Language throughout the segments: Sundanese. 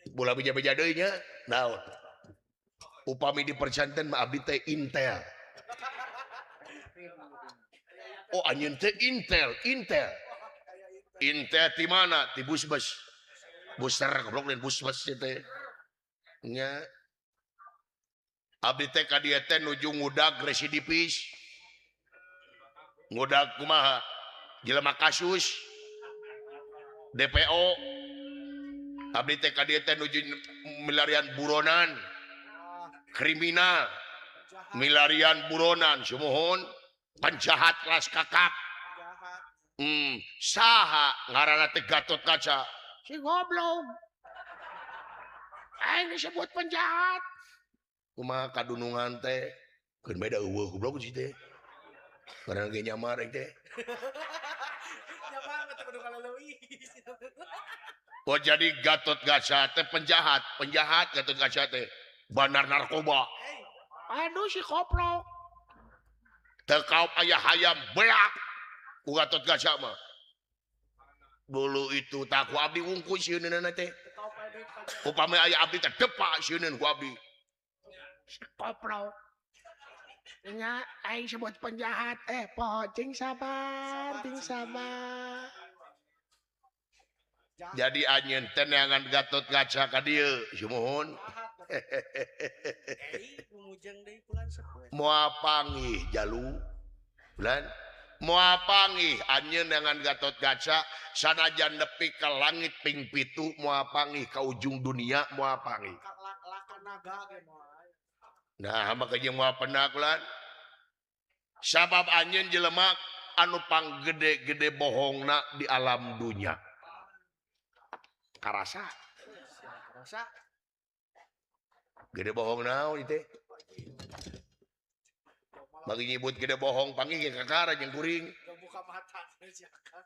Bola beja-beja deui nya naon upami dipercanten mah abdi teh Intel. Oh anjeun teh Intel, Intel. Intel ti mana? Ti busbes. Buser goblok lain busbes teh. Nya abdi teh ka dieu teh nuju ngudag residipis. Ngudag kumaha? Jelema kasus DPO. Abdi teh ka dieu teh nuju milarian buronan kriminal, milarian buronan sumuhun penjahat kelas kakap. Saha ngaranna teh Gatot Kaca si goblok aing disebut penjahat. Kumaha kadunungan teh keun beda eueuh goblok si teh ngaranna ge nyamar aing teh. Nyamar mah teh kudu kaleuwih. Oh jadi Gatot Kaca teh penjahat, penjahat Gatot Kaca teh bandar narkoba. Aduh si koplok. Teu kaop aya hayam beak ku Gatot Kaca mah. Dulu itu tak ku abdi wungkul sieunna teh. Upami aya abdi teh depak sieun ku abdi. Si koplok. Nya aing sebut penjahat poho cing sabar, cing sabar. Jadi anjeun teh neangan Gatot Kaca ka dieu, sumuhun. Moal panggih jalu. Bulan moal panggih anjeun neangan Gatot Kaca sanajan nepi ka langit ping 7 moal panggih ka ujung dunia moal panggih. Nah, maka jeung moal pendak bulan. Sabab anjeun jelema anu panggede-gede bohongna di alam dunia. Karasa. Karasa. Gede bohong naon ieu teh? Bagi nyebut gede bohong panggih ge kakara jeung kuring. Tong buka mata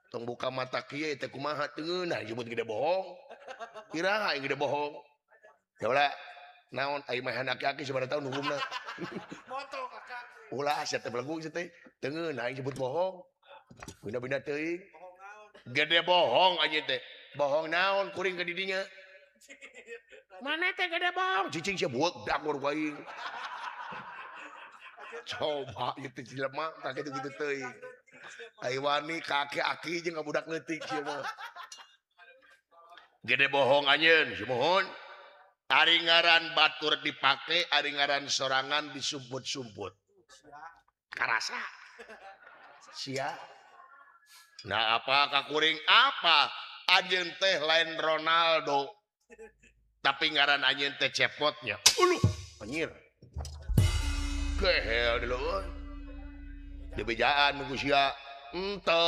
Tong buka mata kieu teh kumaha teu ngeunah nyebut gede bohong. Iraha aing gede bohong. Ya ulah naon aing mah aki-aki sabaraha tahun hukumna. Moto kakak. Ulah sia teh belegung sia teh. Teu ngeunah aing nyebut bohong. Bina-bina teuing. Gede bohong anjeun teh. Bohong naon kuring ke didinya. Mana teh gede bohong? Cicing sia bueuk dangor ku aing. Coba ieu teh jelema tah kitu-kitu teuing. Ai wani ka aki-aki jeung ka budak leutik sia mah. Gede bohong anjeun, sumuhun. Ari ngaran batur dipake, ari ngaran sorangan disumput-sumput. Karasa. Sia. Nah apa ka kuring apa? Anjeun teh lain Ronaldo. Tapi ngaran anjeun teh cepotnya. Uluh, anjir. Gehel dulu euy. Dibejaan ku sia. Ente.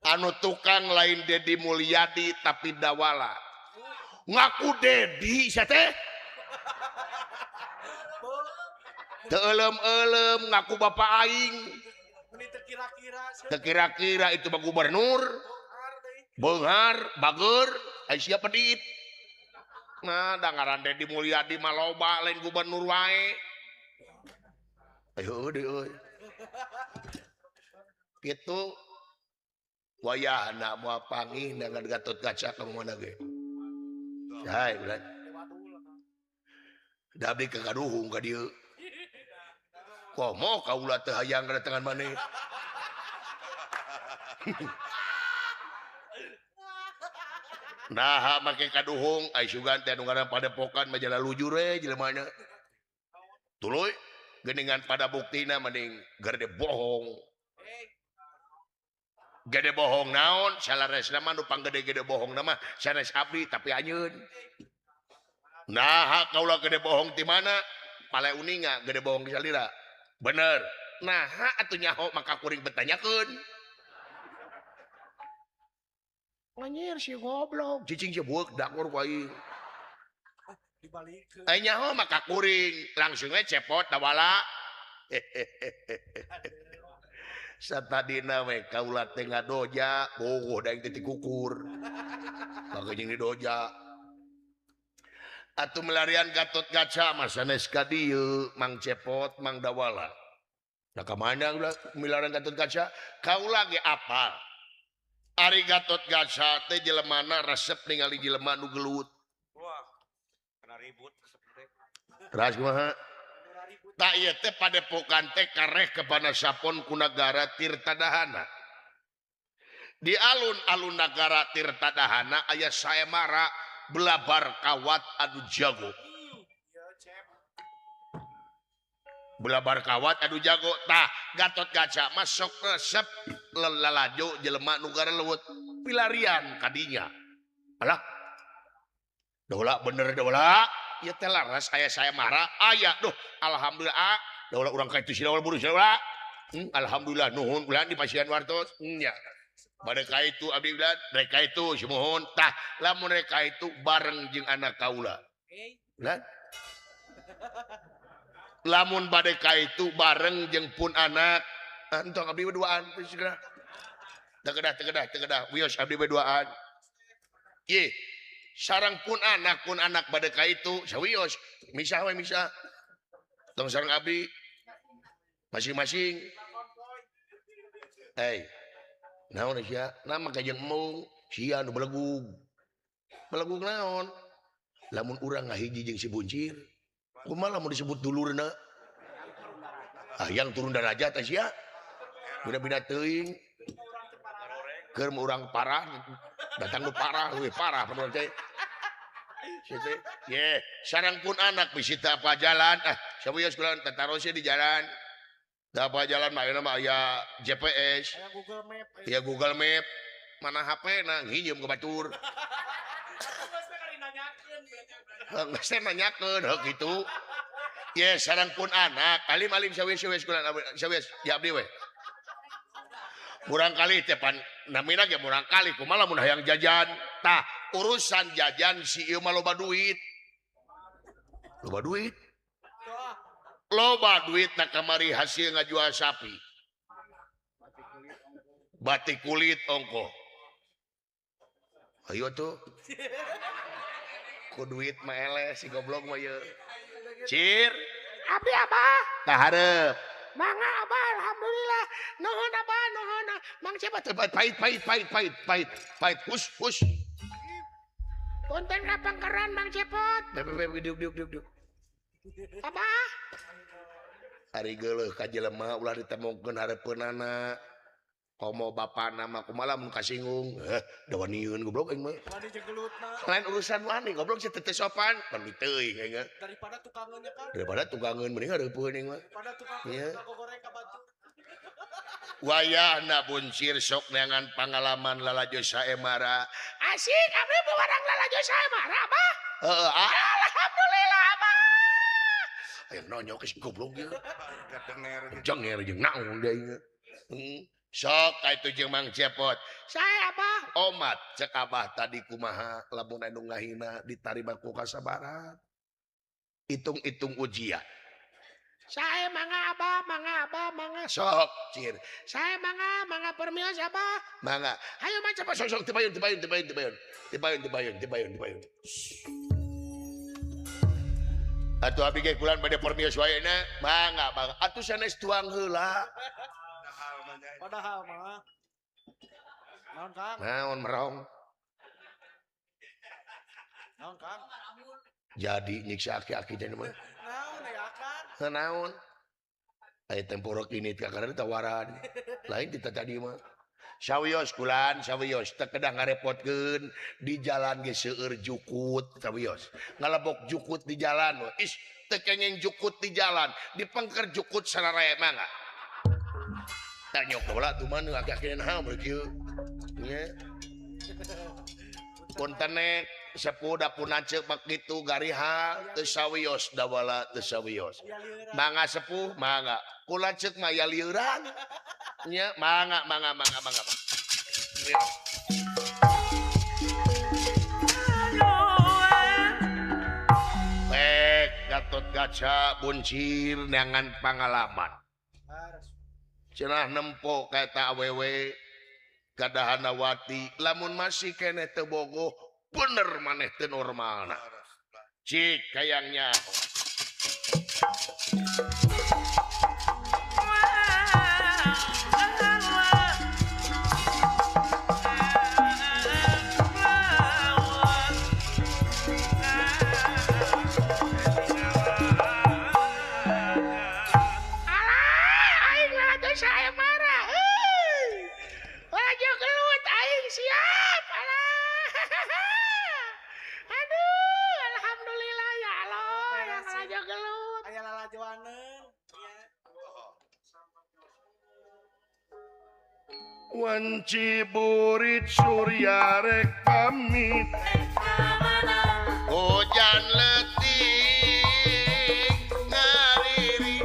Anu tukang lain Dedi Mulyadi tapi Dawala. Ngaku Dedi sia teh. Teu eulem-eulem ngaku bapak aing. Terkira-kira itu mah gubernur. Beunghar, bager, ai sia pedit. Nah, da ngaran Dedi Mulyadi mah loba lain gubernur wae. Ayo deui euy. Kitu wayahna moal panggih dengan Gatot Kaca ka mana ge. Hai bulan. Da abdi kagaduhung ka dieu. Komo kaula teu hayang kedatangan maneh. Nah, make kaduhung ai sugan teh anu ngaran padepokan majalah lujur we jelemana. Tuluy geuningan pada buktina mending gede bohong. Gede bohong naon salaresna mah nu panggede-gede bohongna mah sanes abdi tapi anjeun. Nah, kaula gede bohong ti mana? Pale uninga gede bohong di salira. Bener. Nah, atuh nyaho maka kuring betanyakeun. Anjir si goblok, cicing si bueuk dakor ku aing. Dibalikeun. Ai nyaho maka kuring, langsung we cepot dawala. Satadina we kaula teh ngadoja, bogoh da aing teh tikukur. Maka jeung didoja. Atuh melarian Gatot Kaca mah sanes ka dieu, Mang Cepot, Mang Dawala. Nah ka mana ulah milarian Gatot Kaca? Kaula ge apal. Ari Gatot Kaca teh jelemana resep ningali jelema nu gelut. Wah, kena ribut resep teh. Ras kumaha? Tak ieu teh padepokan teh kareh kebana sapon ku nagara Tirtadahana. Di alun-alun nagara Tirtadahana aya saemara belabar kawat adu jago. Belabar kawat adu jago tah Gatot Kaca masuk resep lelalajo jelema nu garelewet pilarian kadinya. Alah. Dola bener dola. Ieu teh laras aya saemara aya duh alhamdulillah dola urang ka itu si dola buru si dola. Alhamdulillah nuhun ulah di pasian wartos. Nya. Bade ka itu abdi ulah rek ka itu sumuhun tah lamun rek ka itu bareng jeung anak kaula. Ulah. Lamun bade ka itu bareng jeung pun anak entong abdi berduaan segera. Tegedah wios abdi berduaan. Ye. Sarang pun anak bade ka itu sawios misah we misah. Tong sareng abdi masing-masing. Hei. Naon sia? Nama ka jeung embung, sia nu belegug. Belegug naon? Lamun urang ngahiji jeung si Buncir, kumaha lamun disebut dulurna? Ah, yang turun derajat sia. Bina-bina teuing. Keur urang parah, datang nu parah, leuwih parah penuh teh. Ye, sareng pun anak bisi teu apa jalan, ah sawios kula tatarosnya di jalan. Teu apa jalan mah ayeuna mah aya GPS. Aya Google Map. Aya Google Map. Mana HP-na nginjem ka batur. Geus teh nanyakeun heuh kitu. Ye, sareng pun anak, alim-alim sawios-sawios kula sawios ya abdi we. Murang kali teh pan namina ge murang kali kumaha lamun hayang jajan. Tah, urusan jajan si ieu mah loba duit. Loba duit. Loba duit na kamari hasil ngajual sapi. Batik kulit ongkoh. Ayo tuh. Ku duit mah eleh si goblok mah ieu. Cir, abdi abah. Tah hareup. Mangga abah alhamdulillah. Nuhun abah nuhun. Mang siapa teh pahit pahit pahit pahit pahit pahit hus hus. Punten ka pangkeran Mang Cepot. Bebe diuk diuk diuk diuk. Abah. Ari geuleuh ka jelema ulah ditemongkeun hareupeunana. Komo bapana mah kumaha lamun kasinggung. Heh, da wanieun goblok aing mah. Wani jeung gelutna. Lain urusan wani goblok sia teu sopan, pan teuing aing mah. Daripada tukangeun nya kan. Daripada tukangeun mending hareupeun aing mah. Daripada tukangeun goreng ka batur. Wayahna buncir sok neangan pangalaman lalajo saemara. Asik abdi bewarang lalajo saemara abah. Heeh, alhamdulillah abah. Aya nonyok geus goblok ieu. Jenger jeung naon deui ieu. Sok ka itu jeung Mang Cepot. Saya abah. Omat cek abah tadi kumaha lamun anu ngahina ditarima ku kasabaran. Hitung-hitung ujian. Saya mangga abah, mangga abah, mangga. Sok cir. Saya mangga, mangga permios abah. Mangga. Ayo Mang Cepot sok sok tibayun tibayun tibayun tibayun. Tibayun tibayun tibayun tibayun. Atuh abi ge kulan bade permios wae na. Mangga mangga. Atuh sanes tuang heula. Padahal mah. Naon Kang? Naon merong. Naon Kang? Jadi nyiksa aki-aki teh mah. Naon ya Kang? Naon? Aya temporok ini kakara ditawaran. Lain kita tadi mah. Sawios kulan, sawios teu kedah ngarepotkeun di jalan ge seueur jukut sawios. Ngalebok jukut di jalan. Is teu kenging jukut di jalan, dipengker jukut sararea mangga. Tanyok bola tuh mah aki-aki naon beuh kieu. Nya. Punten sepuh da pun lanceuk bak kitu gariha teu sawios dawala teu sawios. Mangga sepuh mangga. Ku lanceuk mah aya lieuran. Nya mangga mangga mangga mangga. Pek Gatot Kaca buncir neangan pangalaman. Cenah nempo ka eta awewe Kadahanawati lamun masih keneh teu bogoh bener maneh teu normalna. Cik kayangnya. Lalajoaneun. Wanci burit surya rek pamit hujan letik ngariri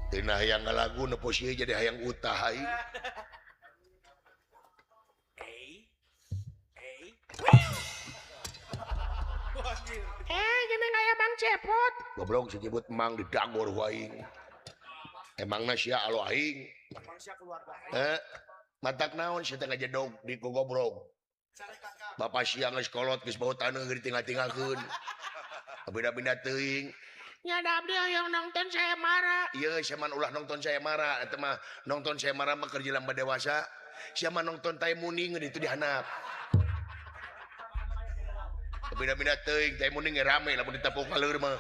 tina hayang ngalagu nepo sieun jadi hayang utah aing. Geuning aya Mang Cepot. Goblok disebut Mang didagor ku aing. Emangna sia alo aing. Emang sia keluarga aing. Matak naon sia teh ngajedog di gogobrog. Bapak sia geus kolot geus bau taneuh ditinggal-tinggalkeun. Beda-beda teuing. Nya da abdi hoyong nonton saya marah. Ieu sia mah ulah nonton saya marah, eta mah nonton saya marah mah keur jelema dewasa. Sia mah nonton tai muning itu dihanap. Beda-beda teuing tai muning rame lamun ditepuk kaleur mah.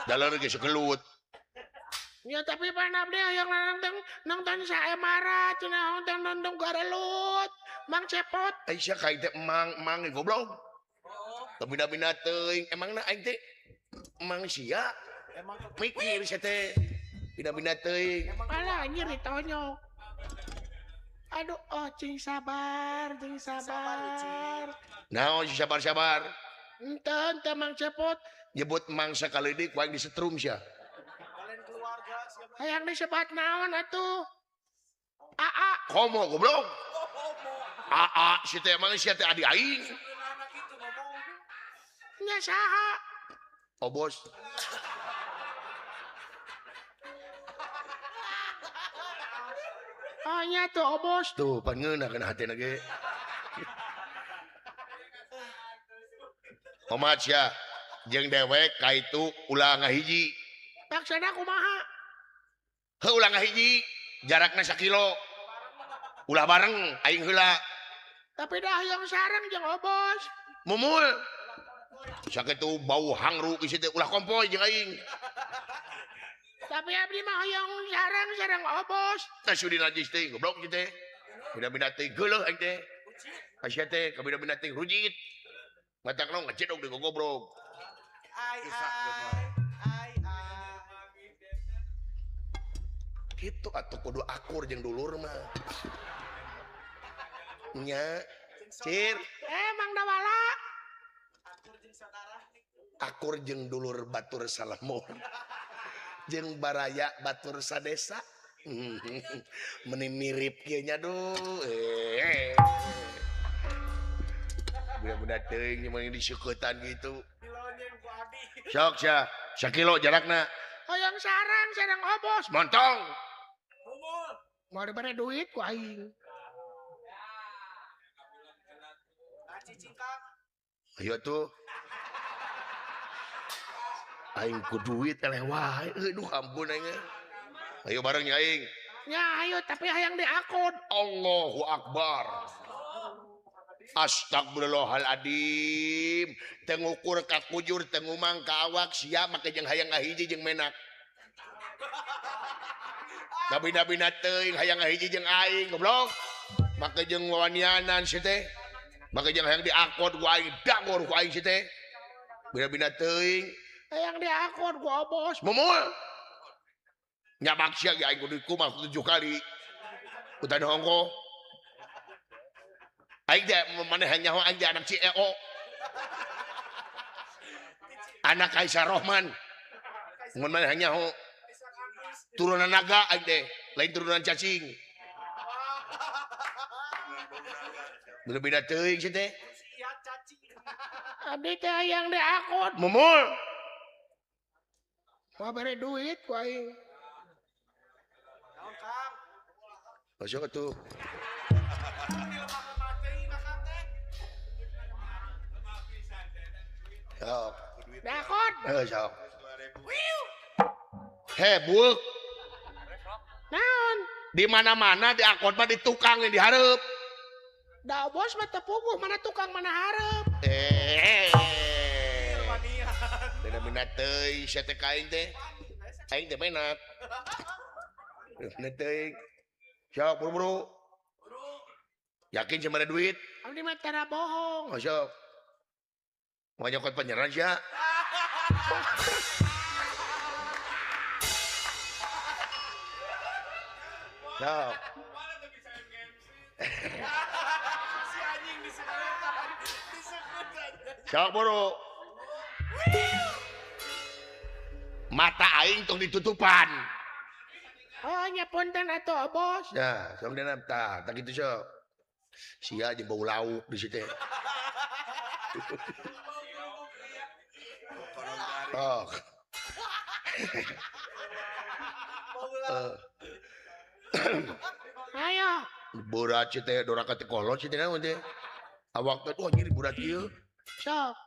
Daler geus gelut. Ya tapi pan abdi hoyong nonton saya marah cenah nonton nonton garelut Mang Cepot. Ai sia ka teh emang emang goblok. Beda-beda teuing emangna aing teh emang sia. Emang mikir sia teh. Beda-beda teuing. Alah anjir ditonyok. Aduh oh cing sabar, cing sabar. Naon si sabar-sabar? Ente ente Mang Cepot nyebut mang sakali deui ku aing disetrum sia. Hayang disebat naon atuh? Aa komo goblok. Aa si teh emang sia teh adi aing. Nya saha? Obos. Oh nya tuh obos. Tuh pan ngeunah kana hatena ge. Omat sia jeung dewek ka itu ulah ngahiji. Maksudna kumaha? Heuh ulah ngahiji, jarakna sakilo. Ulah bareng aing heula. Tapi dah hoyong sareng jeung obos. Mumul. Sakitu bau hangru isi teh ulah kompoy jeung aing. Tapi abdi mah hoyong sareng sareng obos. Tah sudi najis teh goblok ieu teh. Beda-beda teh geuleuh aing teh. Asia teh kabeda-beda teh rujit. Matak naon ngecedog di gogobrog. Ai ai ai ai. Gitu atuh kudu akur jeung dulur mah. Nya, cir. Mang Dawala. Akur jeung saudara. Akur jeung dulur batur salamor. Jeung baraya batur sadesa. Meni mirip kieu nya duh. Budak-budak teuing meni diseuketan gitu. Sok sia, sakilo jarakna. Hoyong sareng sareng obos. Montong. Mau dibere duit ku aing. Ayo tuh. Aing ku duit eleh wae. Aduh ampun aing. Ayo bareng ya aing. Ya ayo tapi hayang diakod. Allahu Akbar. Astagfirullahaladzim. Tengukur ka kujur tengumang ka awak sia make jeung hayang ngahiji jeung menak. Nabina-bina teuing hayang ngahiji jeung aing goblok. Make jeung wawanianan si teh. Make jeung hayang diakod ku aing dagor ku aing si teh. Bina-bina teuing hayang diakod ku obos. Mumul. Nyabak sia ge aing kudu kumaha 7 kali. Utan hongko. Aing teh maneh nyaho aing teh anak CEO. Anak Kaisar Rohman. Mun maneh nyaho turunan naga aing teh, lain turunan cacing. Beda teuing si teh. Abdi teh hayang diakod. Mumul. Moal bere duit ku aing. Naon Kang? Masuk atuh. Sok. Diakod. Heuh sok. He bueuk. Naon? Di mana-mana diakod mah di tukang yang dihareup. Da bos mah teu puguh mana tukang mana hareup. Beda-beda teuing sia teh ka aing teh. Aing teh menak. Beda teuing. Sok buru-buru. Yakin sia mere duit? Abdi mah tara bohong. Oh, sok. Mau nyokot penyerang sia. Sok. Si anjing disekutan. Sok buru. Mata aing tong ditutupan. Oh nya punten atuh bos. Nah, sok dina tah, tah kitu sok. Sia jeung bau lauk di situ. Oh. Ayo. Berat sih teh, doraka teh kolot sih teh naon teh. Awak teh tuh anjir berat ieu. Sok.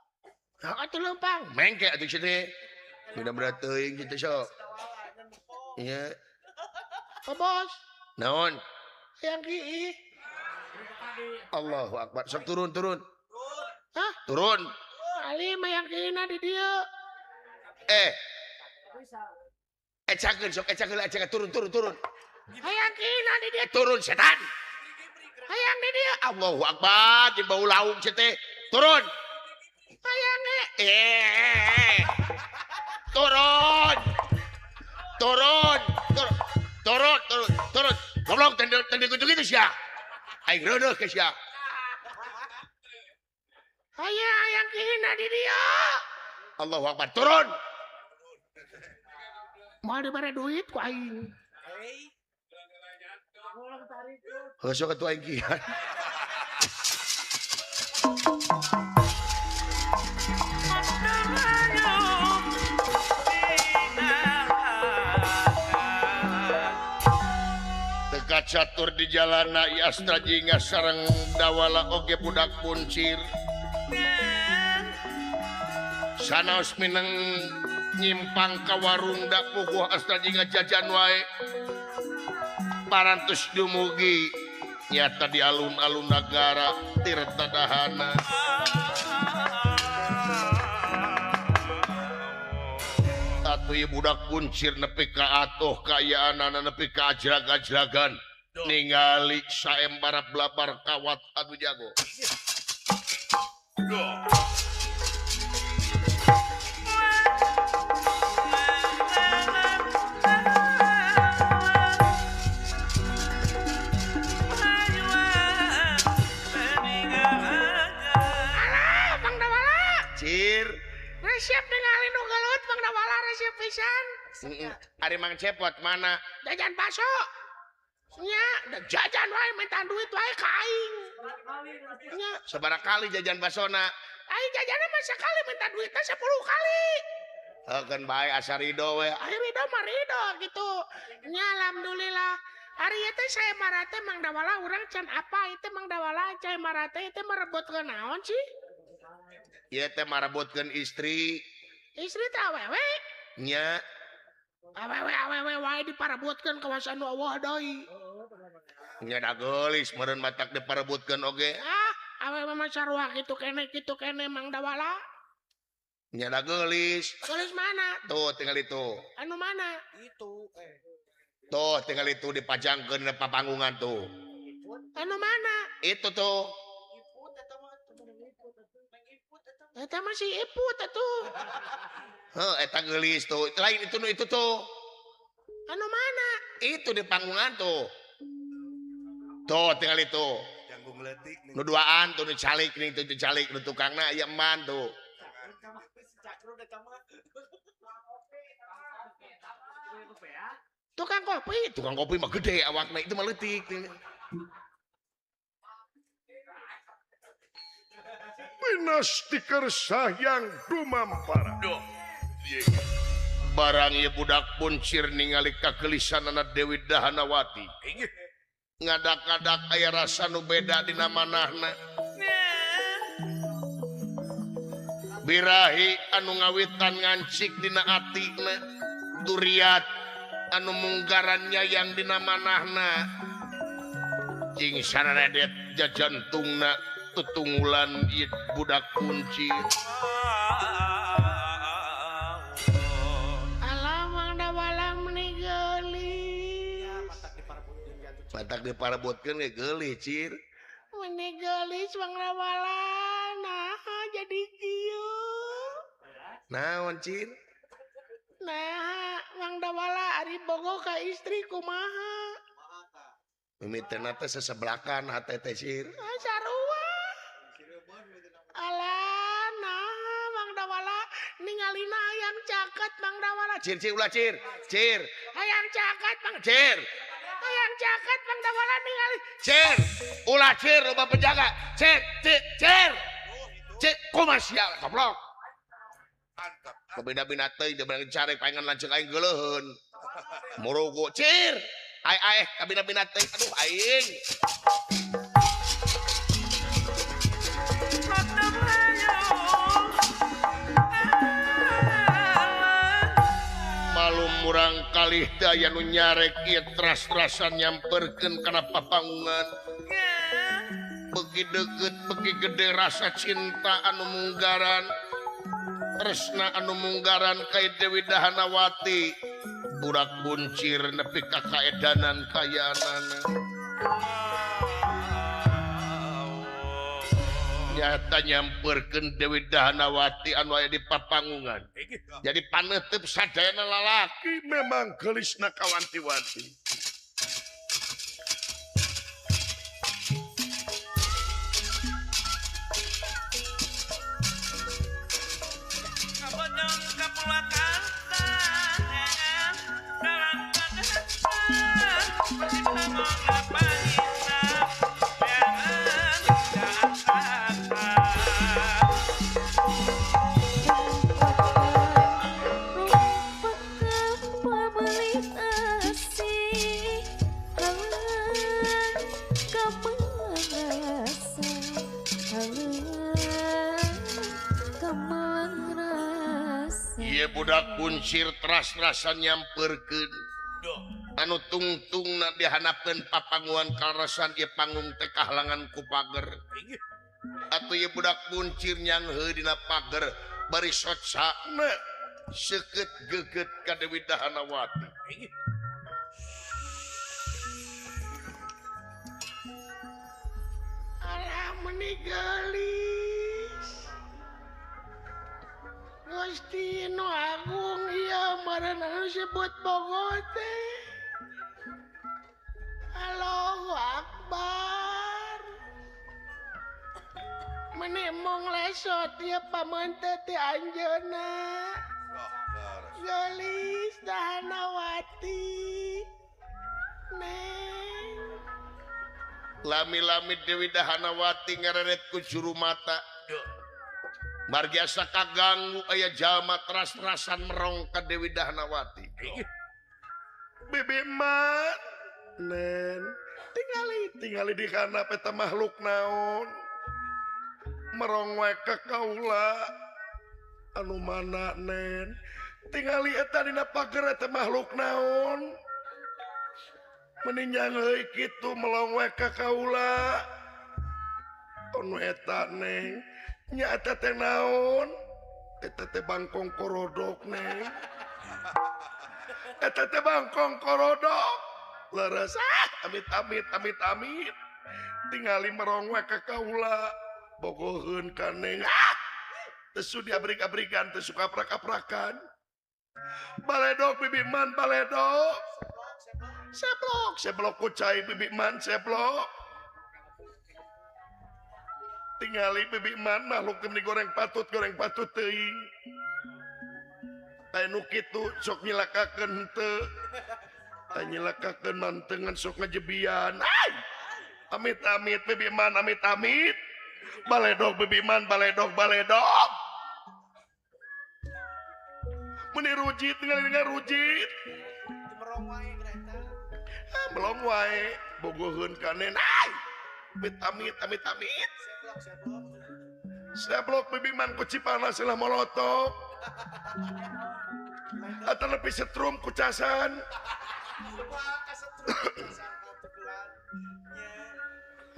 Atuh leumpang, mengke atuh sih teh. Beda berat teuing sih teh sok. Iya. Oh, bos. Naon? Yang kiih. Allahu akbar. Sok turun, turun. Hah? Turun. Ali mah yang kiihna di dieu. Eh. Ecakeun sok, ecakeun, ecakeun, turun, turun, turun. Hayang kiihna di dieu. Turun setan. Hayang di dieu. Allahu akbar, jeung bau lauk sia teh. Turun. Hayang eh. Turun. Turun. Turun. Turun, turun, turun. Goblok teu teu kitu sia. Aing reuneuh ke sia. Hayang hayang kiihna di dieu. Allahu akbar, turun. Moal dibere duit ku aing. Heuh sok atuh aing kieu. Teka catur di jalana Astra Jingga sareng Dawala oge budak kuncir. Sanaos mineng nyimpang ka warung da puguh Astra Jingga jajan wae. Parantos dumugi nyata di alun-alun nagara Tirta Dahana. Atuh ieu budak kuncir nepi ka atuh kaayaanana nepi ka ajrag-ajragan ningali saembara blabar kawat anu jago. Alah, Bang Dawala. Cir. Resep ningali nu gelut Bang Dawala resep pisan. Ari Mang Cepot mana? Jajan bakso. Nya, jajan wae minta duit wae ka aing. Nya, sabaraha kali jajan basona? Aing jajanna mah sekali minta duitna 10 kali. Heukeun bae asa ridho we. Ari ridho mah ridho gitu. Nya alhamdulillah. Ari ieu teh saya marate Mang Dawala urang can apa ieu teh Mang Dawala cai marate ieu teh merebutkeun naon sih? Ieu teh marebutkeun istri. Istri teh awewe? Nya. Awewe awewe wae diparebutkeun kawasan nu eueuh deui. Nya da geulis meureun matak diparebutkeun oge. Ah, awewe mah sarua kitu kene Mang Dawala. Nya da geulis. Geulis mana? Tuh tinggal itu. Anu mana? Itu Tuh tinggal itu dipajangkeun di papanggungan tuh. Anu mana? Itu tuh. Eta mah si Iput atuh. Heuh, eta geulis tuh. Lain itu nu itu tuh. Anu mana? Itu di panggungan tuh. Tuh tinggal itu. Janggung leutik nu duaan tuh nu calik nih tuh nu calik nu tukangna aya eman tuh. Tukang kopi, tukang kopi mah gede awakna itu mah leutik. Pinasti kersah yang dumampara. Barang ieu budak puncir ningali kagelisanana Dewi Dahanawati. Ngadak-ngadak aya rasa nu beda dina manahna. Birahi anu ngawitan ngancik dina atina, duriat anu munggaran nyayang dina manahna. Cing sanaredet jajantungna tutunggulan ieu budak kunci. Alah Mang Dawala meni geulis. Matak diparebutkeun ge geulis cir. Meni geulis Mang Dawala, nah jadi kieu. Naon Cir? Nah, Mang Dawala ari bogoh ka istri kumaha? Mimiteuna teh sesebelakan hate teh Cir. Ah, sarua. Alah, nah Mang Dawala ningalina hayang caket Mang Dawala. Cir cir ulah Cir. Cir. Hayang caket Mang Cir. Hayang caket Mang Dawala ningali. Cir. Ulah Cir loba penjaga. Cir cir cir. Cir kumaha sia goblok. Kabina-bina teuing dia berani cari palingan lanceuk aing geuleuheun. Morogo Cir. Ai ai kabina-bina teuing aduh aing. Malum murang kalih teu aya nu nyarek ieu teras-terasan nyamperkeun kana papanggungan. Beuki deukeut beuki gede rasa cinta anu munggaran. Tresna anu munggaran ka Dewi Dahanawati. Budak buncir nepi ka kaedanan kayanana. Nyata nyamperkeun Dewi Dahanawati anu aya di papanggungan. Jadi paneuteub sadayana lalaki memang geulisna kawanti-wanti. Budak kuncir teras-terasan nyamperkeun anu tungtungna dihanapeun papanguan kaleresan ieu panggung teh kahalangan ku pager. Atuh ieu budak kuncir nyangheuh dina pager bari socana seukeut geugeut ka Dewi Dahanawati. Alah meuni geulis. Gusti nu agung ieu meureun anu disebut bogoh teh. Allahu Akbar. Meni mung lesot ieu pameunteut ti anjeunna. Geulis Dahanawati. Neng. Lami-lami Dewi Dahanawati ngareret ku juru mata. Margi asa kaganggu aya jalma teras-terasan merong ka Dewi Dahanawati. Bibi man, nen, tingali di kana eta makhluk naon. Merong we ka kaula. Anu mana nen? Tingali eta dina pager eta makhluk naon. Meninjang heuy kitu melong we ka kaula. Anu eta neng. Nya eta teh naon? Eta teh bangkong korodok neng. Eta teh bangkong korodok. Leres ah, amit amit amit amit. Tingali merong we ka kaula. Bogoheun ka neng. Ah! Teu sudi abrik-abrikan, teu suka aprak-aprakan. Baledok bibi man baledok. Seblok, seblok ku cai bibi man seblok. Tingali bibi man makhluk teh goreng patut teuing. Tah nu kitu sok nyilakakeun henteu. Tah nyilakakeun mantengan sok ngajebian. Ai! Amit amit bibi man amit amit. Baledog bibi man baledog baledog. Meni rujit tingali dengan rujit. Melong wae eta. Ah, melong wae bogoheun ka nen. Ai! Amit amit amit amit. Seblok bibi man ku cipanas lah molotov. Atau lebih setrum ku casan.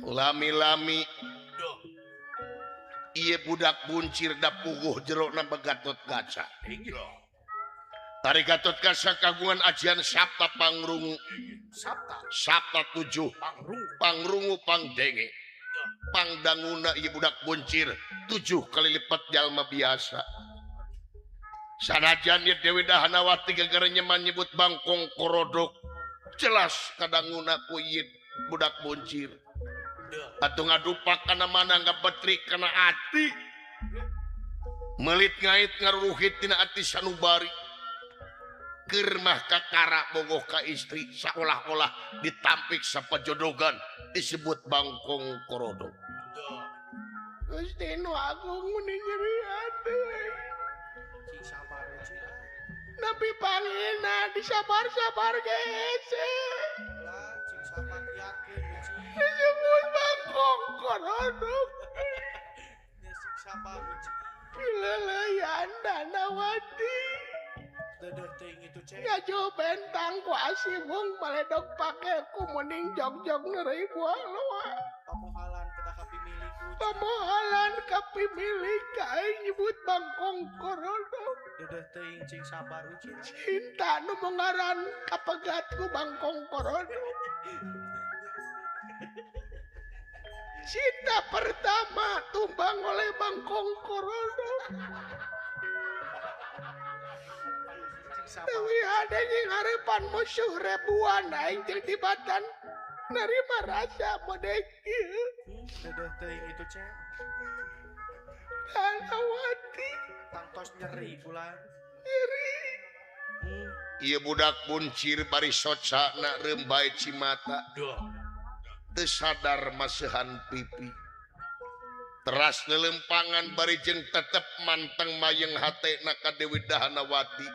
Lami-lami ieu budak buncir da puguh jerona Gatot Kaca. Tari Gatot Kaca kagungan ajian Sabta Pangrungu. Sabta 7 Pangrungu Pangdenge. Pangdanguna ieu budak buncir 7 kali lipat jalma biasa. Sanajan ye Dewi Dahanawati gegere nyeman nyebut bangkong korodok jelas kadanguna ku ieu budak buncir. Atuh ngadupak kana mana ngabetrik kana ati. Melit ngait ngaruruhit tina ati sanubari. Keur mah kakara bogoh ka istri saolah-olah ditampik sapajodogan disebut bangkong korodok. Gusti nu agung meni nyeri hati. Nabi pangina disabar-sabar geus. Disebut bangkong korodok. Pileleyan Danawati. Ngaju bentang ku asibung maledok pake ku mending jog-jog neureuy buah loa. Pamohalan kapimilik ka aing nyebut bangkong korodok. Cinta nu mengaran kapegat ku bangkong korodok. Cinta pertama tumbang oleh bangkong korodok. Dewi ada yang ngarepan musuh ribuan aing jeung tibatan nerima rasa modek ieu. Dedeh teuing itu cek. Danawati tangtos nyeri pula. Nyeri. Ieu budak buncir bari socana reumbai cimata. Teu sadar maseuhan pipi. Teras lelempangan bari jeung tetep manteng mayeng hatena ka Dewi Dahanawati.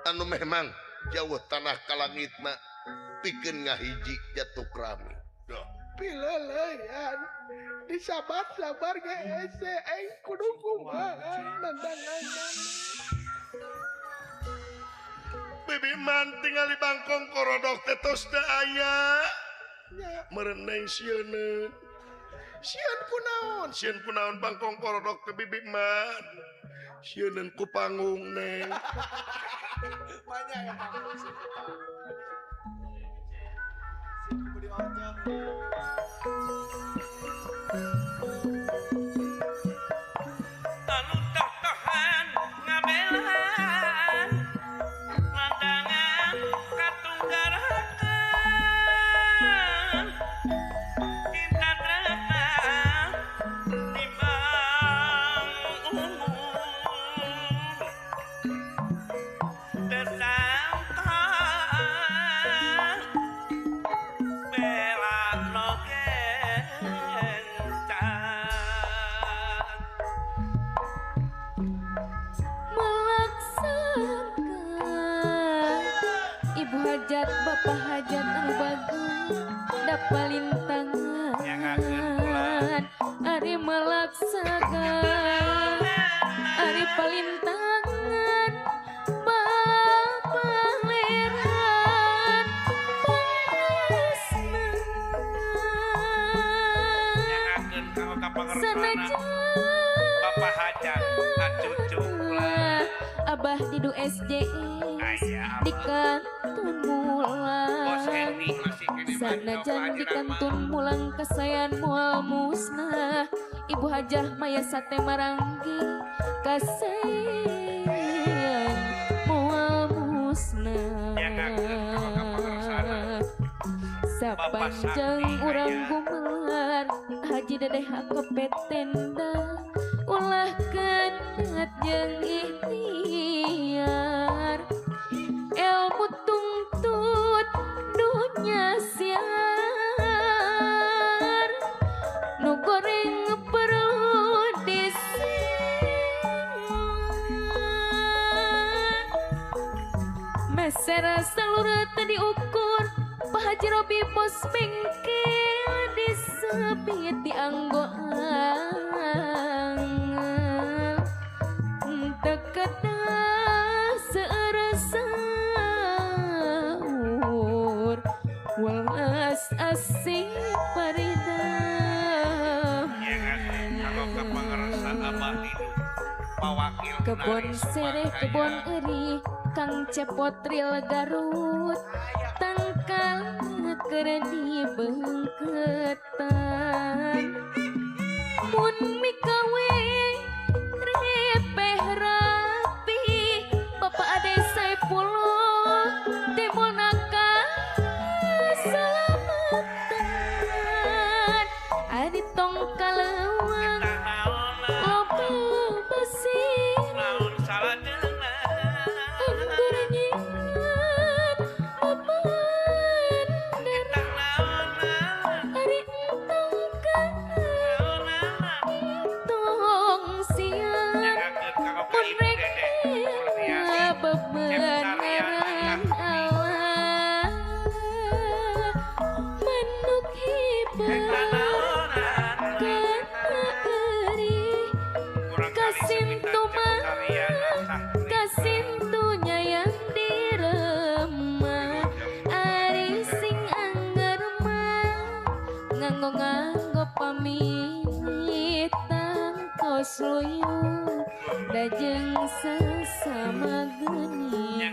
Anu memang jauh tanah ka langitna pikeun ngahiji jatuh krami. Pileleyan disabar-sabar ge hese aing kudu kumaha nandangan. Bibi man tingali bangkong korodok teh tos teu aya. Mereneng sieun. Sieun kunaon? Sieun kunaon bangkong korodok teh bibi man. Sieun ku panggung neng. Banyak ya panggung sih. Anu toh-tohan ngabelaan landangan katunggarakan cinta tresna timbang umur tersangka Ibu hajat bapak hajat anu bagus dapalintangan ari melaksakan ari palintangan bapak leran pangesna sanajan bapak hajat cucu abah didu SJS di kantun mulang sanajan di kantun mulang kasayan moal musnah ibu hajah maya sate maranggi kasayan moal musnah sapanjang urang gumelar haji dedeh akepet tenda ulah kenat jeung ikhtiar ilmu tungtut dunya siar nu goreng perlu disimpan mesera salur teu diukur Pak Haji Robi bos bengkel disebit dianggo angel teu kedah seueur saur welas asih paridam kebon sereh kebon eri Kang Cepot Ril Garut tangkal keur dibengketan mun mikawe repeh rapi kalewang loba pasir anggur nyian bebener ari entong ka entong sian mun rek bebeneran Allah manuk hiber kana eurih kasintu mah kasintunya yang diremah ari sing angger mah nganggo-nganggo pamit tangtos luyu dajeng sesama geni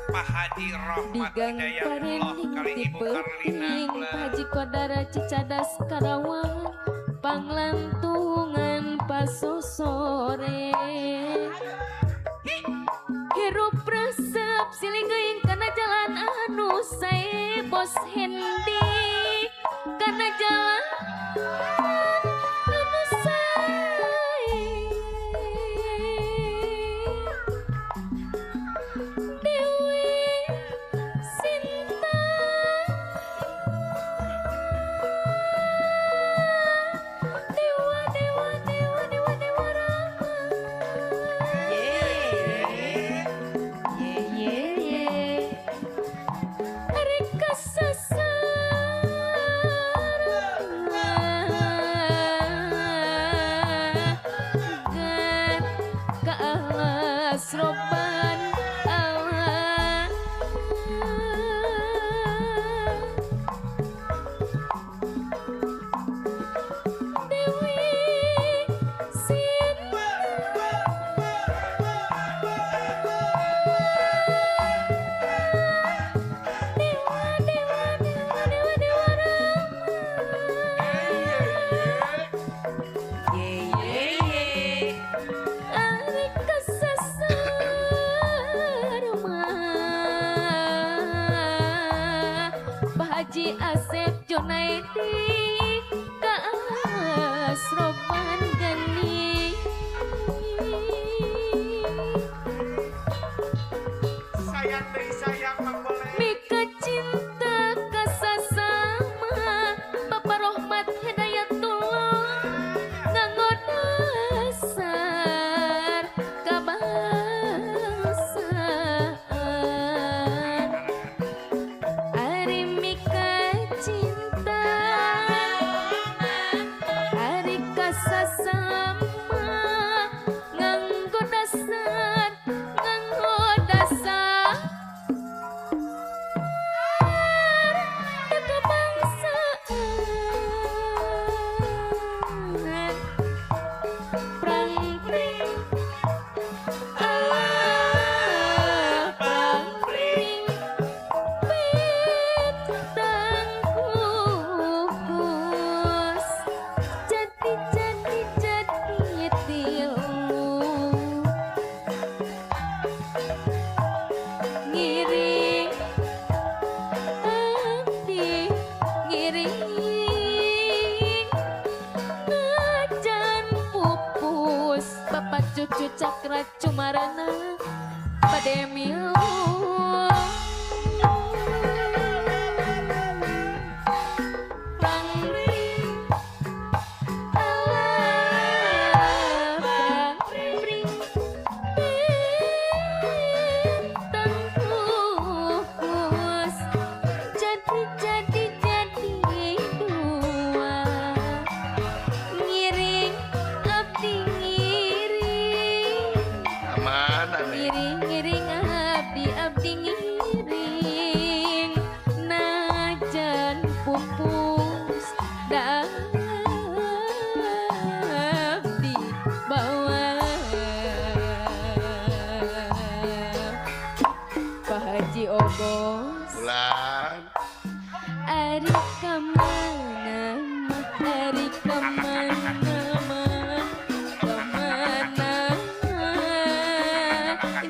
Pak Haji Rohmat di gang Hidayatullah Parinding kali ti Ibu Karlina peuting ulah. Pak Haji Kodara Cicadas Karawang panglantungan pasosore hirup resep silih geuing kana jalan anu sae bos Hendi kana jalan anu sae Dewi Sinta Dewa Dewa Dewa Dewa Dewa Rama Ye ye ye. Ari kasasar Gan ka alas roban Allah Dewi Sinta Dewa Dewa Dewa Dewa Dewa Rama Ye ye ye. Ari kasasar mah Pak Haji Asep Junaidi ka asroban geni Sayang deh sayang Mang Boleh. Mika cinta kasasama Bapak Rohmat Hidayatullah nganggo dasar kabangsaan Ari mika cinta Ari kasasama nganggo dasar nganggo dasar kebangsaan Prang-pring Allah prang-pring Bintang kukus jadi jadi jadi tilu ngiring abdi ngiring najan pupus bapak cucu cakra cumarana bade milu Prang-pring Allah prang-pring bintang kukus jadi jadi jadi dua ngiring abdi ngiring Mana nih? ngiring ngiring abdi abdi ngiring najan pupus da abdi bawa Pak Haji Ogos Bulan. Ari kamana mah ari kamana mah kamana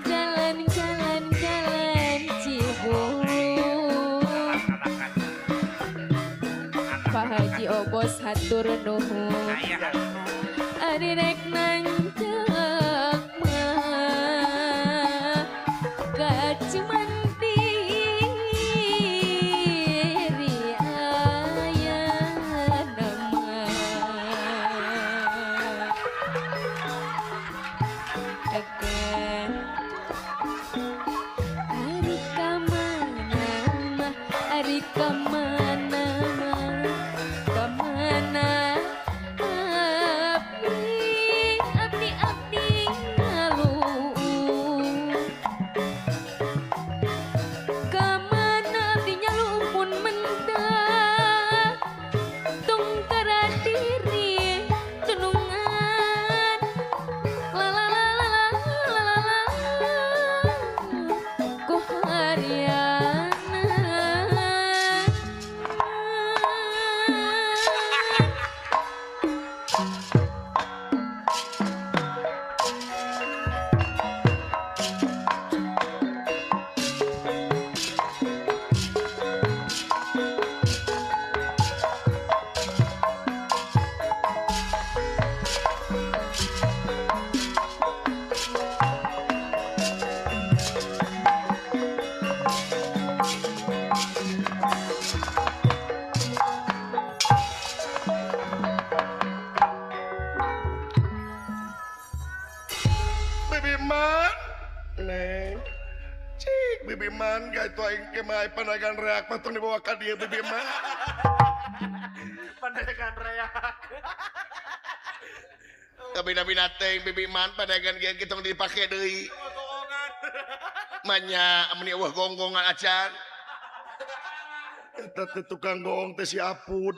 jalan jalan jalan Cibung Pak Haji Obos hatur nuhun. Ari rek nanjak mah kacuman diri aya nama. Ari kamana mah, ari kamana mah, kamana abdi, abdi, abdi ngaluhung. Kamana abdi nyaluhung mentah, tong karadiri tunungan. La la la la la la la la, ku hariana. Bibi Man, Neng, cik Bibi Man, gak itu aing ke mah panagan reak mah tong dibawa ka dieu Bibi Man. Panagan reak. Kabina-bina teh Bibi Man panagan ge kitu tong dipake deui. Bohongan. Manya meni eueuh gonggongan acan. Eta teh tukang goong teh si Apud.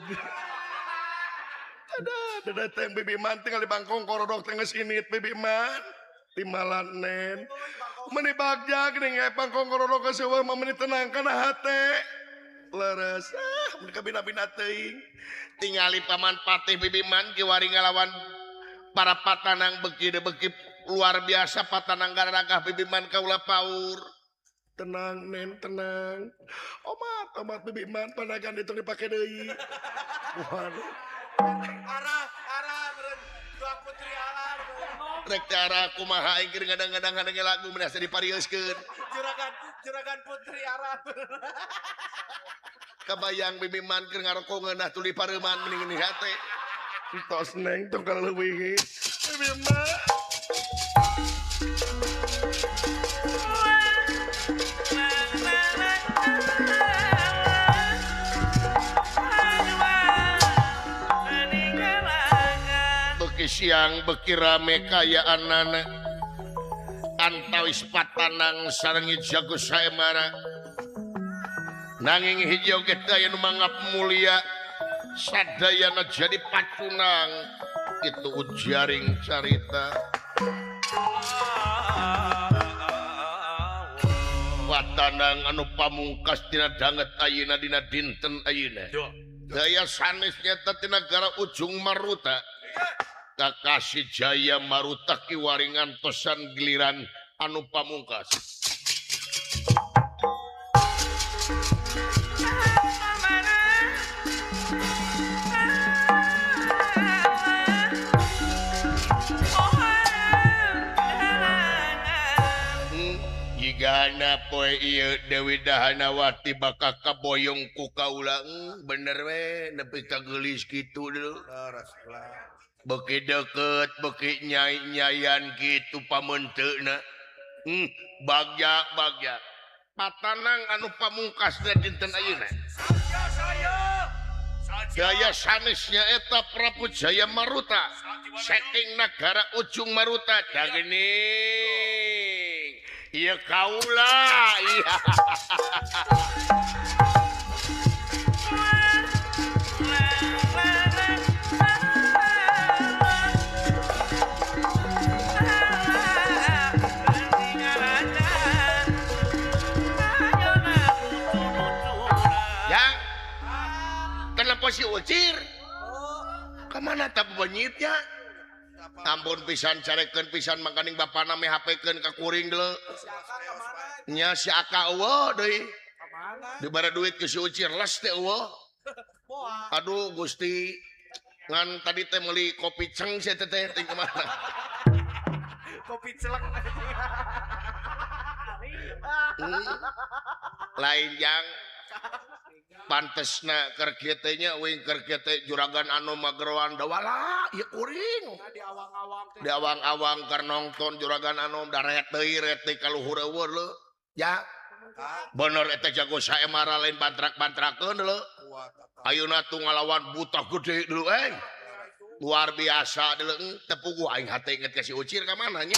Ada, ada teh Bibi Man tinggal di bangkong korodok teh geus init Bibi Man. Timalan nen. Meni bagja geuning aya bangkong korodok geus eueuh mah meni tenang kana hate. Leres ah meni kabina-bina teuing. Tingali paman patih Bibi Man kiwari ngalawan para patanang beki de beki luar biasa patanang garagah Bibi Man kaula paur. Tenang nen tenang. Omat omat Bibi Man panagan itu dipake deui. Waduh. Arah arah meureun Dua Putri Alam. Rek teh arah kumaha aing keur ngadang-ngadang ngadenge lagu meni asa diparieuskeun. Juragan Juragan Putri Alam. Kabayang Bibi Man keur ngaroko ngeunah tuluy pareuman meni ngeunah hate. Tos neng tong kaleuwih. Bibi Man. Beki siang beki rame kayaanana antawis patanang sareng jago saemara nanging hiji oge teu aya nu mangap mulia sadayana jadi pacunang itu ujaring carita patanang anu pamungkas dina danget ayeuna dina dinten ayeuna daya sanes nyata tina negara ujung Maruta Kakasi Jaya Maruta kiwari ngantosan giliran anu pamungkas. Jigana poe ieu Dewi Dahanawati bakal kaboyong ku kaula. Bener we nepi ka geulis kitu deui. Beki deket beki nyai-nyayan gitu pamenteuna. Bagja bagja patanang anu pamungkas dinten ayeuna. Gaya sanesnya eta Prabu Jaya Maruta saking nagara ujung Maruta da geuning ieu kaula. Iya. Si Ucir kemana tak benyitnya ampun pisan carekeun pisan mangkaning bapana me HP-keun ka kuring deuleu nya si Aka eueuh deui dibara duit ke si Ucir les teh eueuh. Aduh Gusti ngan tadi teh meuli kopi ceng sia teh teh kemana? Kopi celeng. Lain yang pantesna keur kieu teh nya uing keur kieu teh juragan anu mageroan dawala ieu kuring. Di awang-awang teh. Di awang-awang keur nongton juragan anu daret deui ret deui ka luhur eueuh leu. Ya. Bener eta jago saemara lain bantrak-bantrakeun leu. Ayeuna tuh ngalawan buta gede dulu eh. Luar biasa dulu teu puguh aing hate inget ka si Ucir ka mana nya.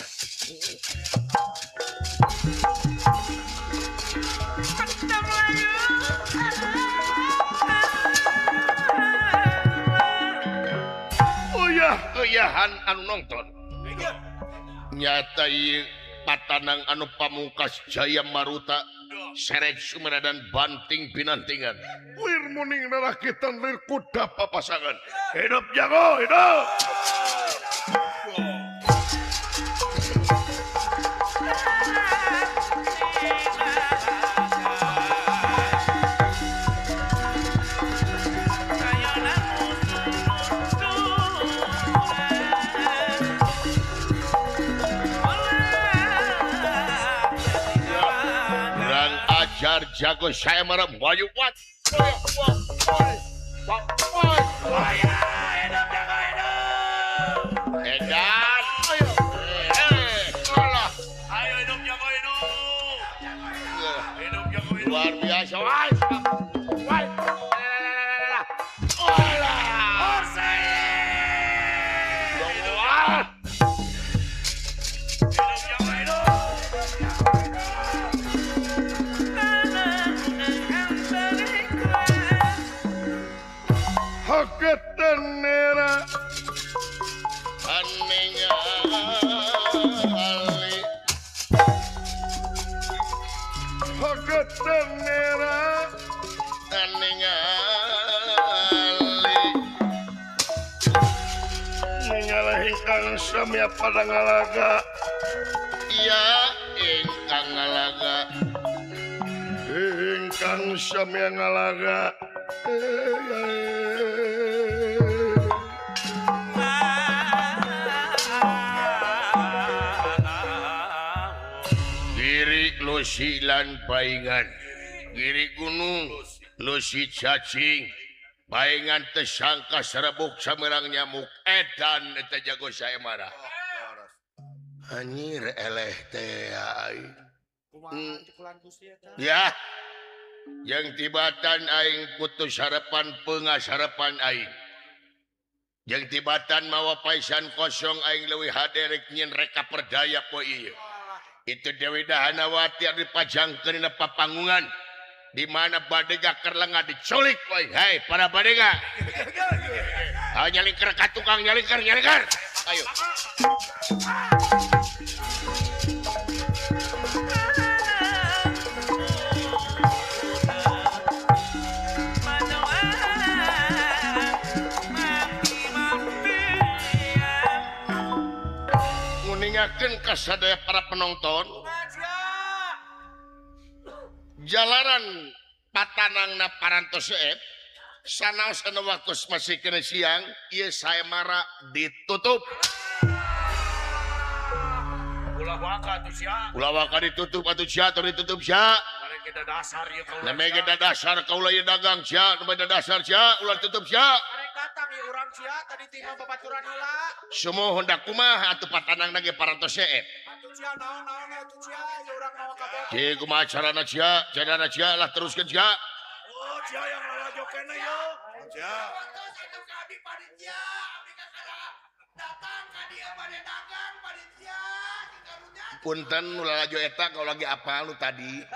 Uyah-uyahan anu nonton. Nyata ieu patanang anu pamungkas Jaya Maruta seret sumera dan banting binantingan. Lir muning narakitan lir kuda papasangan. Hidup jago, hidup. Jago saya marah maju wat. Edan. Ayo, ayo hidup jago hidup. Hidup jago hidup. Luar biasa. Samya pada ngalaga. Iya ingkang ngalaga. Ingkang samya ngalaga. Giri lusi lan paingan. Giri gunung lusi cacing. Paingan tersangka serebuk samerang nyamuk edan eta jago saemara. Anjir eleh teh aing. Ya. Yang tibatan aing putus harapan pengas harapan aing. Yang tibatan mawa paisan kosong aing leuwih hade rek nyieun reka perdaya poe ieu. Itu Dewi Dahanawati anu dipajangkeun dina papanggungan. Di mana badega kerlenga diculik woy. Hei para badega. Ayo nyalingker ka tukang nyalingker nyalingker. Ayo. Nguningakeun ka sadaya para penonton. Jalaran patanangna parantos seep sanaos anu waktu masih kena siang ieu saemara ditutup. Ulah waka atuh sia. Ulah waka ditutup atuh sia atuh ditutup sia. Mare kita dasar ieu kaula. Name kita dasar kaula ieu dagang sia, name dasar sia, ulah tutup sia. Arek datang ieu urang sia tadi tinggal babaturan heula. Sumuhun da kumaha atuh patanangna ge parantos seep. Sia naon-naon atuh sia ieu urang mawa kabeh. Cik kumaha carana sia, carana sia lah teruskeun sia. Oh sia yang lalajo keneh yo. Sia. Atuh ka abdi panitia, abdi ka datang ka dieu bade dagang panitia di karunya. Punten nu lalajo eta kau lagi apal nu tadi.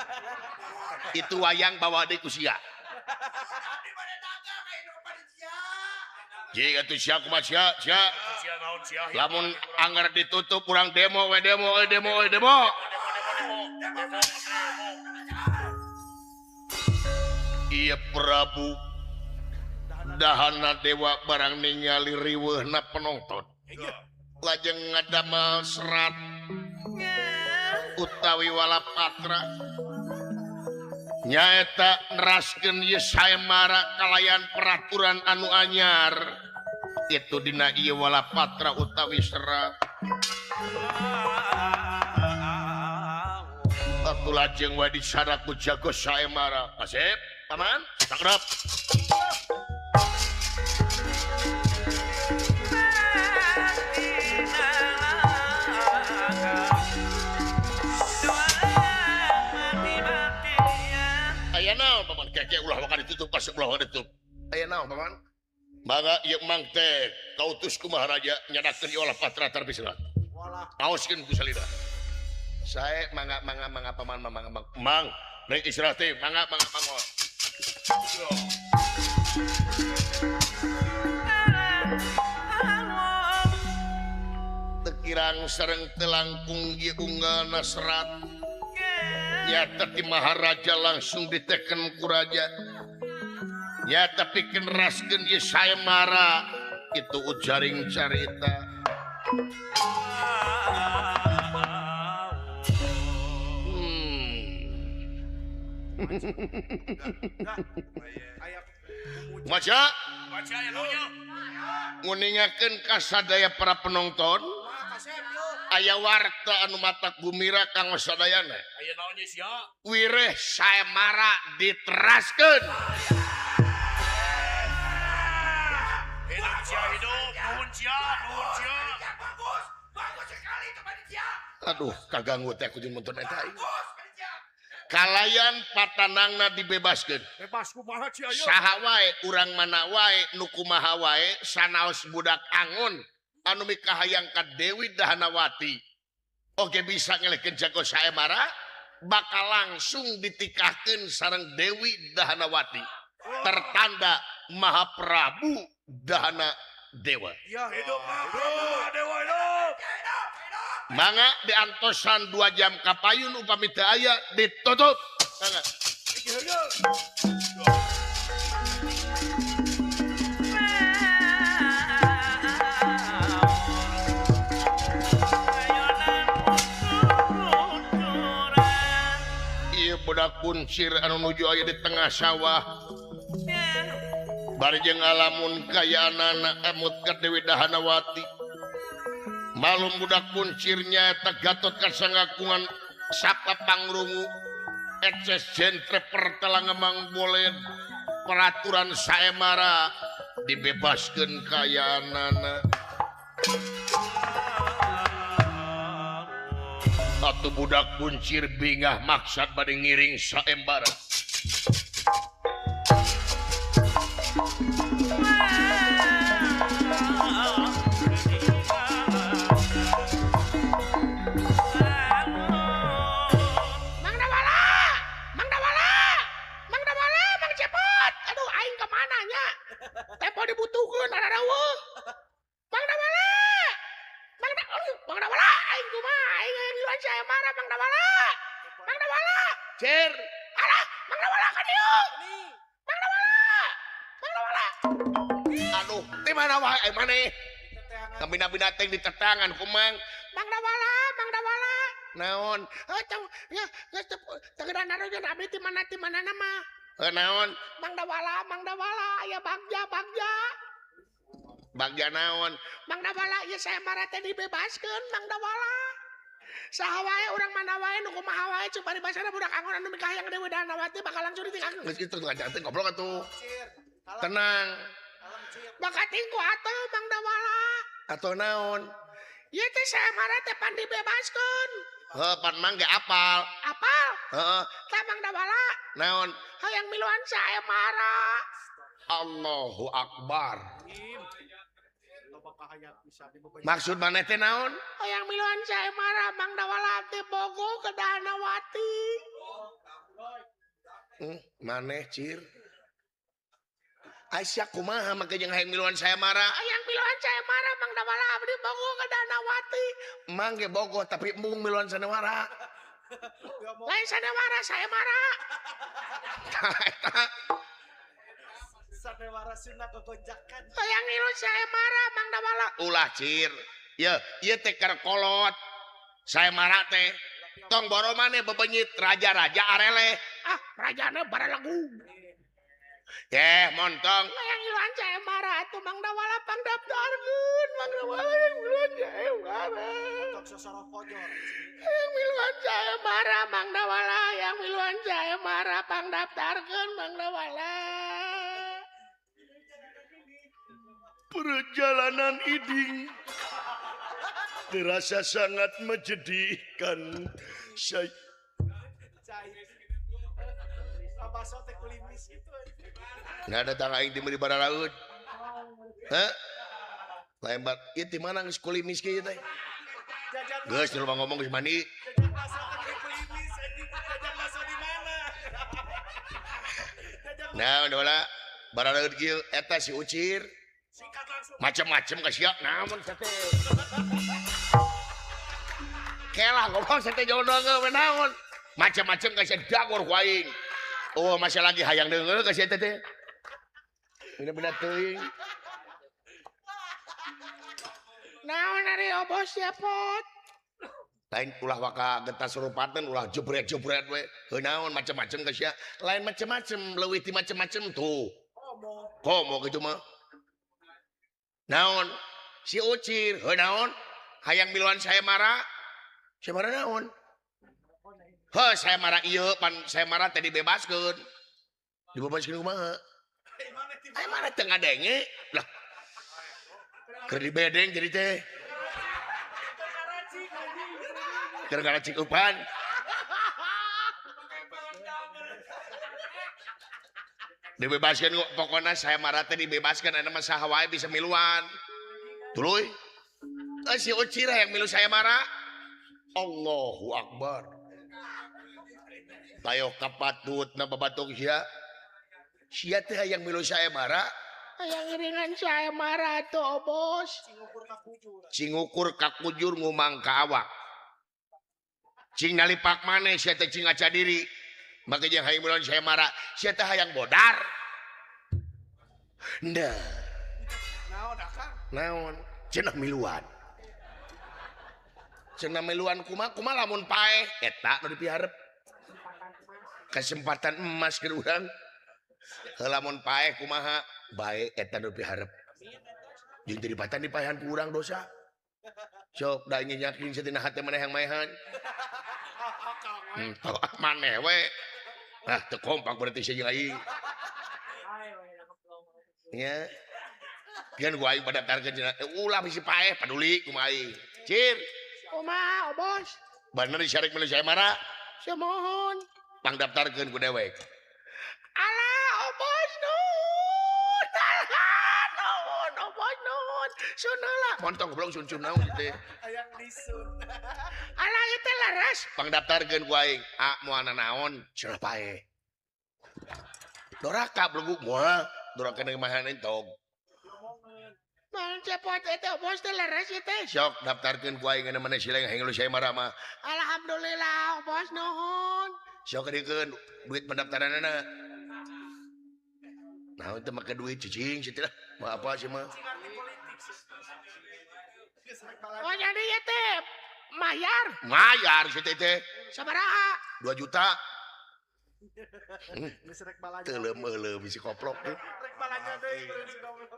Itu wayang bawa deui ku sia. Abdi bade dagang aya nu panitia. Cik atuh sia kumaha sia, sia. Lamun anggar ditutup urang demo we demo we demo we demo. Iya Prabu Dahana Dewa barang ningali riweuhna penonton. Lajeng ngadamel serat utawi walapatra. Nyaeta neraskeun ieu saemara kalayan peraturan anu anyar. Itu dina ieu walapatra utawi serat. Atuh lajeng wae disarat ku jago saemara. Asep, paman, sakrep. Aya naon paman keke ulah waka ditutup kasep ulah waka ditutup. Aya naon paman? Mangga ieu mang teh kautus ku Maharaja nyadakeun ieu walapatra tarbi serat. Aoskeun ku salira. Sae mangga mangga mangga paman mangga mang mang rek istirahat teh mangga mangga mangga. Teu kirang sareng teu langkung ieu unggalna serat. Nyata ti Maharaja langsung diteken ku raja. Nyata pikeun raskeun ieu saemara itu ujaring carita. Maca nguningakeun ka sadaya para penonton aya warta anu matak gumira kanggo sadayana. Aya naon nya sia? Wireh saemara diteraskeun. Hidup sia hidup, nuhun sia, nuhun sia. Bagus, bagus sekali itu panitia. Aduh, kaganggu teh aku jeung nonton eta. Bagus panitia. Kalayan patanangna dibebaskeun. Bebas kumaha sia ieu? Saha wae urang mana wae nu kumaha wae sanaos budak angon anu mikahayang ka Dewi Dahanawati. Oge bisa ngelehkeun jago saemara bakal langsung ditikahkeun sareng Dewi Dahanawati. Tertanda Mahaprabu Dahana Dewa. Ya hidup Mahaprabu Dewa hidup. Mangga diantosan 2 jam kapayun upami teu aya ditutup. Mangga. Ieu budak kuncir anu nuju aya di tengah sawah. Bari jeung ngalamun kayaanana emut ka Dewi Dahanawati. Malum budak kuncirnya eta Gatot Kasangakungan sapa pangrungu eces jentre pertelangemang bolen peraturan saemara dibebaskeun kayaanana. Atuh budak kuncir bingah maksad bade ngiring saembara. Mang Dawala, Mang Dawala, Mang Dawala, Mang Cepot. Aduh, aing kemana nya? Tempo dibutuhkeun arareueuh. Mang Dawala, Mang Da, aduh, Mang Dawala, aing kumaha? Aing hayang ngiluan saemara Mang Dawala. Mang Dawala, Cer, alah, Mang Dawala ka dieu. Mang Dawala, Mang Dawala. Aduh, di mana wae ai maneh? Kabina-bina teh di tetangan ku Mang. Mang Dawala, Mang Dawala. Naon? Heuh, teu nya geus teu teu narojeun abdi ti mana mah. Heuh naon? Mang Dawala, Mang Dawala, aya bagja, bagja. Bagja naon? Mang Dawala ieu saemara teh dibebaskeun Mang Dawala. Saha wae urang mana wae nu kumaha wae cuk paribasana budak angon anu mikahayang Dewi Dahanawati bakal langsung ditikahkeun. Geus kitu ngajak teh goblok atuh. Tenang. Bakal tingku atuh Mang Dawala. Atuh naon? Ieu teh saemara teh pan dibebaskeun. Heuh, pan Mang ge apal. Apal? Heeh. Tah Mang Dawala Naon? hayang miluan saemara. Allahu Akbar. Maksud maneh teh naon? Hayang miluan saemara Mang Dawala teh bogo ke Dahanawati. Maneh cir. Aisyah kumaha make jeung hayang miluan saemara? Hayang miluan saemara Mang Dawala abdi bogo ke Dahanawati. Mang ge bogo tapi embung miluan sanewara. Lain sanewara saemara. Tah eta. Sanewara Sunda gogonjakan. Hayang ngilu saemara Mang Dawala. Ulah cir. Ye, ieu teh keur kolot. Saemara teh tong boro maneh bebenyit raja-raja areleh. Ah, rajana baralagu. Eh, montong. Hayang miluan sayembara atuh Mang Dawala pangdaftarkeun Mang Dawala hayang miluan sayembara. Hayang miluan sayembara Mang Dawala hayang miluan sayembara pangdaftarkeun Mang Dawala. Perjalanan iding terasa sangat menyedihkan. Saya nggak datang aing ti meuli baralaut. Hah? Lembar ieu ti mana geus kulimis kieu teh? Geus nu ngomong geus mandi. Nah, dola baralaut kieu eta si Ucir. Macem-macem ka sia naon teh. Kelah ngomong sate jodoh we naon. Macem-macem ka sia dagor ku aing. Oh, masih lagi hayang deungeul ka sia teh. Bener-bener teuing. Naon ari obos sia pot? Lain ulah waka getas surupateun ulah jebret-jebret we. Heuh naon macem-macem ka sia. Lain macem-macem leuwih ti macem-macem tuh. Komo kitu mah. Naon si Ucir heuh naon hayang miluan sayembara. Sayembara naon? Heuh sayembara ieu pan sayembara teh dibebaskeun. Dibebaskeun kumaha? Ai mana teu ngadenge? Lah. Keur dibedeng jadi teh. Keur ngaracik eupan. Dibebaskeun pokona sayembara teh dibebaskeun aya mah saha wae bisa miluan. Tuluy. Si Ucir hayang milu sayembara. Allahu Akbar. Tayo kapatut na babatok sia. Sia teh hayang milu sayembara. Hayang ngiringan sayembara atuh bos. Cing ukur kakujur ngumang ka awak. Cing nalipak maneh sia teh cing ngaca diri. Maka jeung hayang miluan sayembara, sia teh hayang bodar. Nah. Naon akang? Naon? Cenah miluan. Cenah miluan kumaha kumaha lamun paeh eta nu dipiharep. Kesempatan emas keur urang. Heuh lamun paeh kumaha bae eta nu dipiharep. Jeung teu dipatan dipaehan ku urang dosa. Sok da nyakin satina hate maneh hayang maehan. Tau maneh we. Ah teu kompak berarti sia jeung aing. Nya. Kan gua aing padaftarkeun cenah ulah bisi paeh paduli kumaha aing. Cir. Kumaha bos? Bener disarek milu sayembara? Sumuhun. Pangdaftarkeun ku dewek. Alah obos nuhun. Alah nuhun obos nuhun. Sun heula. Montong goblok sun-sun naon teh. Hayang disun. Alah ieu teh leres. Pangdaftarkeun ku aing. A moal nanaon cenah paeh. Doraka belegu moal. Doraka deung mahan entog. Mang cepot eta bos teh leres ieu teh. Sok daftarkeun ku aing ngeunah maneh sileng hayang lu sayembara mah. Alhamdulillah bos nuhun. Sok dikeun duit pendaftaranana. Naon teh make duit cicing sia teh lah. Mah apa sih mah? Oh jadi ieu teh mayar. Mayar sia teh. Sabaraha? 2 juta. Geus rek balanja. Teu leumeum si koplok teh. Rek balanja deui si goblok.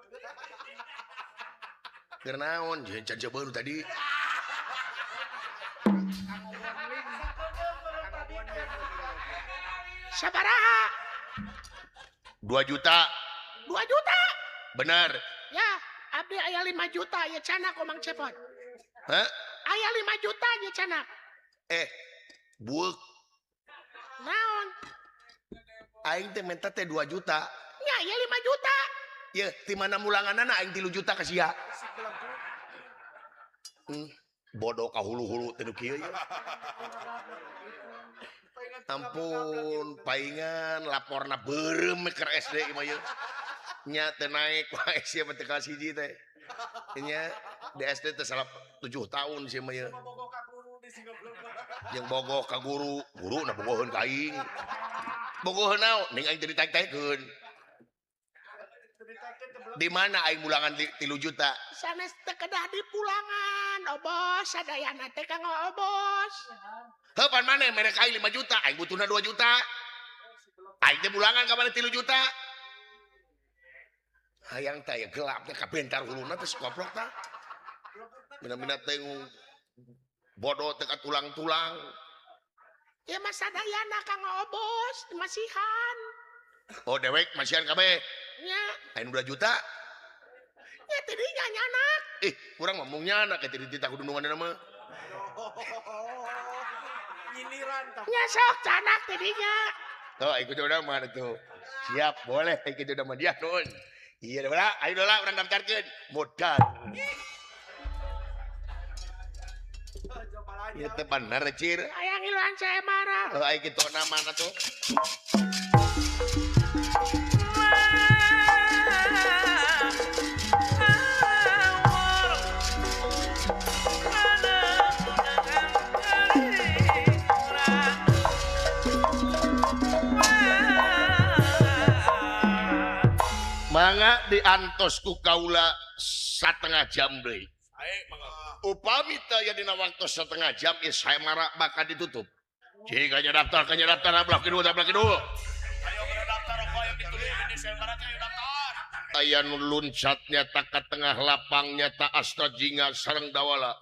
Keur naon jeung can coba nu tadi. Sabaraha? 2 juta. 2 juta? Benar. Ya, abdi aya 5 juta ya canak Mang Cepot. Hah? Aya 5 juta ya canak. Bueuk. Naon? Aing teh menta teh 2 juta. Nya, ya 5 juta. Ye, ti mana mulanganana aing 3 juta ka sia. Bodoh ka hulu-hulu teh nu kieu ye. Ampun, paingan laporna beureum keur SD ieu mah ye. Nya teu naek wae sia mah teh kelas 1 teh. Nya di SD teh 7 tahun sia mah ye. Jeung bogoh ka guru, guru na bogoheun ka aing. Bogoheun naon? Ning aing teh ditaek-taekeun. Di mana aing mulangan 3 juta? Sanes teu kedah dipulangan, obos sadayana teh kanggo obos. Heuh pan maneh mere ka aing 5 juta, aing butuhna 2 juta. Aing teh bulangan ka mana 3 juta. Hayang teh ya gelap teh kabentar huluna teh koplok tah. Mina-mina teh bodoh teh ka tulang-tulang. Ya mah sadayana Kang Obos masihan. Oh dewek masihan kabeh. Nya. Aing 2 juta. Nya tidinya nyanak. Ih, kurang ngomong nyanak teh dititah kudununganna mah. Nyindiran tah. Nya sok canak tidinya. Tuh, ikut udah mah tuh. Siap, boleh ikut udah mah dia nuhun. Iya lah, ayo lah urang daftarkeun. Modal. Ieu teh bener cir. Hayang ngiluan saya marah. Oh, ayo kitu nama tuh. Mangga diantos ku kaula 1,5 jam deui. Upami teu aya dina waktu 1,5 jam ieu sayembara bakal ditutup. Jika nya daftar, kanya daftar belah kidul, belah kidul. Ayo pada daftar rokok yang ditulis di sayembara ayo daftar. Aya nu luncatnya tak ka tengah lapangnya tak astra jingga sareng dawala.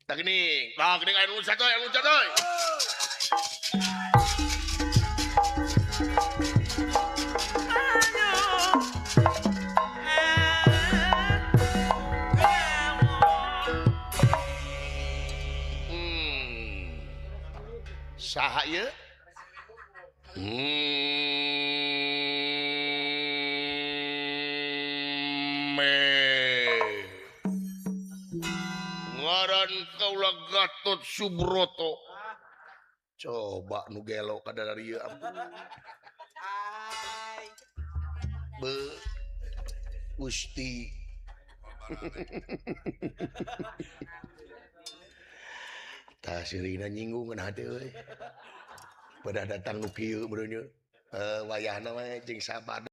Tah geuning, tah geuning aya nu luncat euy, aya nu luncat euy. Saha ieu? Ngaran kaula Gatot Subroto. Coba nu gelo ka dari ieu ampun. Be Gusti. Tah sirina nyinggung ngeun hate euy. Pada datang nu kieu meureun wayahna we jeung sabar.